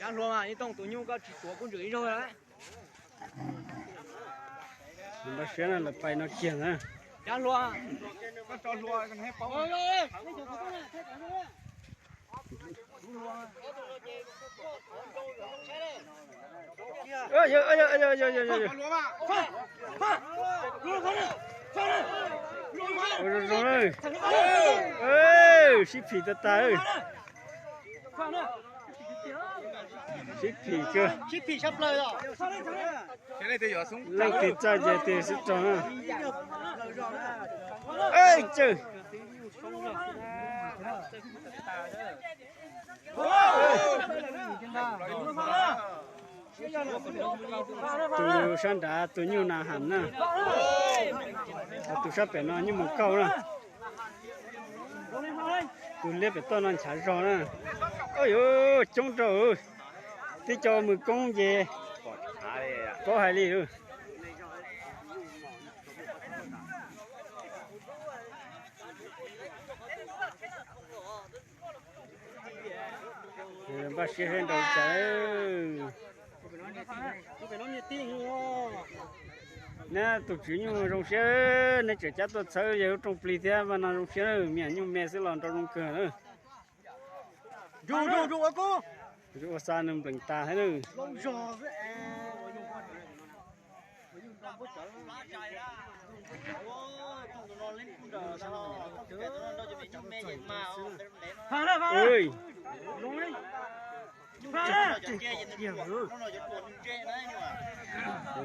Dab hluas mas, ib tooj tus nyuj koj tsis tuav kub ntxwm ib zaug lawm. Npaj siab na, lawv pais no kiag na. Dab hluas. Ua zoo zoo, sib phim tag tag. Sib phim kawg. Leej twg txawj ces tus sib raug na. Tsawg. Tus sab nrad tus nyuj na ham na. Tus sab pem no nyuj mus kauj na. Tus liab pem toj no nchav zog na. Yuav coob rau. Tib co mus koob ces paub hais li. Npaj siab seb nrau cas. Neb tus tswv nyuj zoo siab, neb tseem cab tuaj txhawb yawg lub rooj plig thiab, mas no zoo siab, me nyuj me xwb los nrau zoo kawg na. Ua xa nws npleem tas thiab na.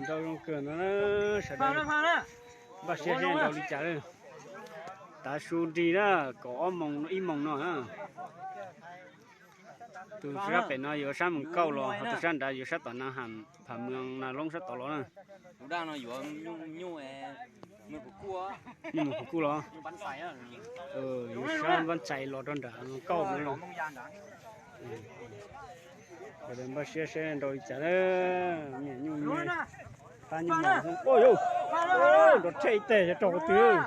Nrau zoo kawg no sawv daws. Npaj siab seb nrau li cas lawm. Tav su nrig na, kaum ob moos ib moos no na. Tus sab pem no yuav sab mus kauj los, ho tus sab nrad yuav sab tom na ham pham mws na loob sab tod los na. Nyuj mus kuj los. Yuav sab npab txais los rau nram kauj no. Npaj siab seb nrau li cas na. Nyuj me, qab nyuj me. Nrau rhe ib teg yog rau qhov twg.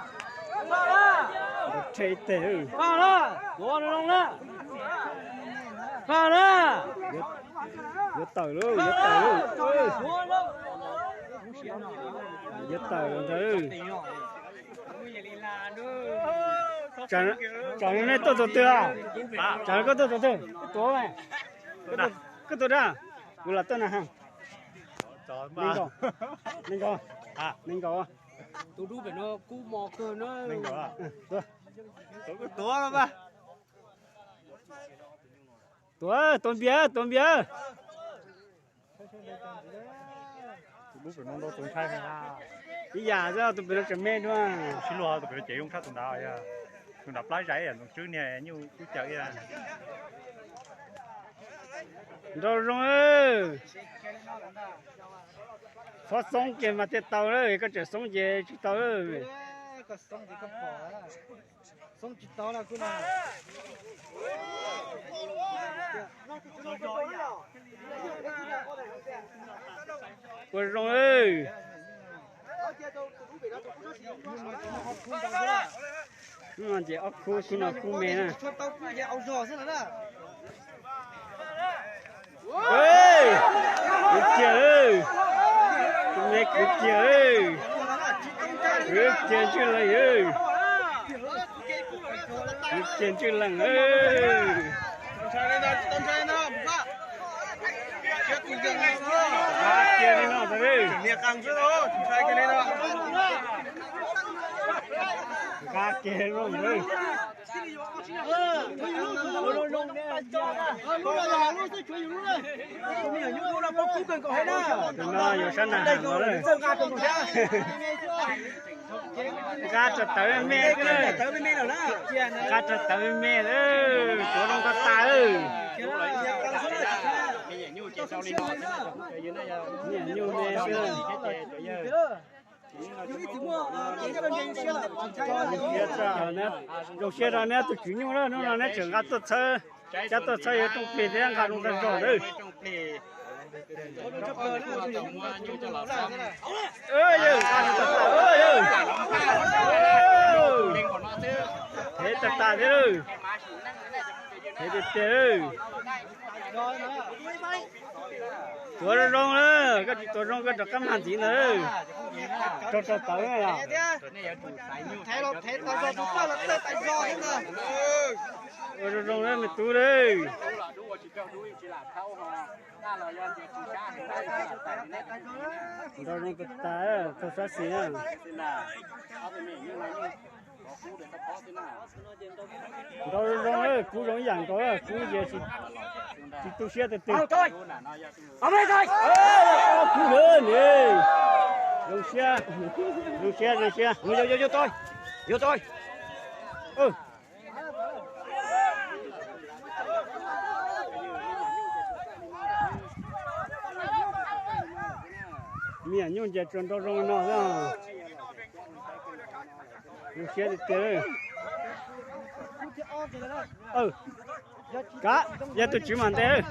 Nrau rhe ib teg. Yuav tawm lauj, yuav tawm lauj. Yuav tawm ntag. Tsam no nej tuaj tus twg? Tsam no koj tuaj tus twg? Koj tuaj dab, kuv los tuaj na ha. Nees nkaum, nees nkaum, nees nkaum. Tus dub pem no kub mos kawg na. Tuav, tuav npias, tuav npias. Ib yam xwb, tus pem no tseem me dua. Sib luag, tus pem no ces zoo tshaj tus nrad, tus nrad plab zais ntxoov tswb niag nyuj kub caws ib yam. Nrau zoo. Txhob xoob kiag mas thiaj tau lawm, koj tseem xoob ces tsis tau lawm. Ua zoo. Hnub no ces ob khub, khub no khub me na. Kwv kiag, tus me kwv kiag, kwv kiag ntswj lees, kwv kiag ntswj lees. Nqa kiag li no ntag. Nqa kiag li no ntag. Tus no yuav sab nag hab no lawm. Nqa rau tawv me me, nqa rau tawv me me lawm, tuav zoo tag tag. Niam nyuj me xwb. Zoo siab rau neb tus tswv nyuj na, hnub no neb tseem nqa tuaj txhawb, cab tuaj txhawb yuav rooj plig thiab nqa zoo tag zog lawm. Yawg, nqa zoo tag tag, yawg. Thev tag tag thiab lawm. Thev tiag tiag lawm. Tuav zoo zoo na, koj tsis tuav zoo koj rov qab mag ntxiv ntawd. Rau rau tawv na yog. Ua zoo zoo na me tub na. Nrau zoo tas tas, txog sab xis na. Nrau zoo zoo, kub zoo ib yam nkaus, kub ces tsis tu siab tiag tiag. Kub lawm ne. Zoo siab, zoo siab, zoo siab. Me nyuam nyuj ces tsuas nrau zoo no xwb. Zoo siab tiag tiag. Kav, yog tus tswv mam ntes.